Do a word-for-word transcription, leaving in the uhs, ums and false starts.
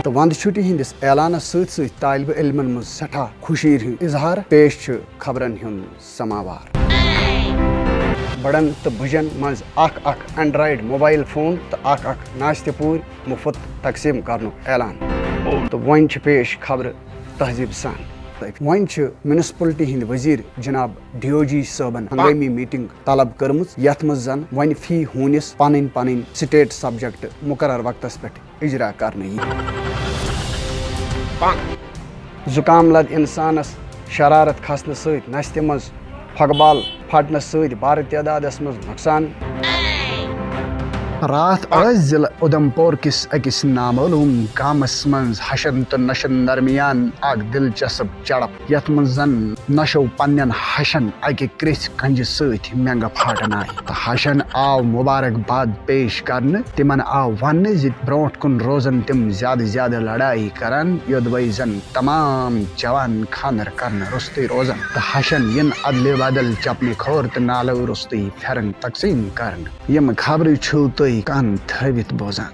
تہٕ وندٕ چھُٹی ہٕنٛدِس اعلانس سۭتۍ سۭتۍ طالبہِ علمن منٛز سٮ۪ٹھاہ خوشی ہُنٛد اظہار۔ پیش چھُ خبرن ہُنٛد سماوار۔ بڑن تہٕ بُجن منٛز اکھ اکھ Android موبایل فون تہٕ اکھ اکھ ناشتہٕ پوٗرۍ مُفت تقسیٖم کرنُک اعلان۔ تہٕ وۄنۍ چھِ پیش خبرٕ تہذیٖب سان۔ وۄنۍ چھِ میونسپلٹی ہٕنٛدۍ وزیر جناب ڈی او جی صٲبن ہنگٲمی میٹنگ طلب کٔرمٕژ، یتھ منٛز زن وۄنۍ فی ہوٗنِس پنٕنۍ پنٕنۍ سٹیٹ سبجیکٹ مقرر وقتس پٮ۪ٹھ اجرا کرنہٕ یی۔ زُکام لد انسانس شرارت کھسنہٕ سۭتۍ نستہِ منٛز پھۄکہٕ بال پھٹنہٕ سۭتۍ بارٕ تعدادس منٛز نۄقصان۔ راتھ ٲس ضلع اُدھمپور کِس أکِس نامعلوم گامس منٛز ہشن تہٕ نۄشن درمیان اکھ دلچسپ جھڑپ، یتھ منٛز زن نۄشو پننٮ۪ن ہشن اکہِ کرٛژھِ کنجہِ سۭتۍ مٮ۪نٛگہٕ پھاٹنایہِ۔ تہٕ ہشن آو مبارک باد پیش کرنہٕ۔ تِمن آو وننہٕ زِ برونٛٹھ کُن روزن تِم زیادٕ زیادٕ لڑایہِ کران، یوٚدوَے زن تمام جوان خانٛدر کرنہٕ روٚستُے روزن۔ تہٕ ہشن یِن ادلہِ بدل چپنہِ کھور تہٕ نالو روٚستُے پھٮ۪رن تقسیٖم کرنہٕ۔ یِم خبرٕ چھِو تُہۍ کن تھٲوِتھ بوزان۔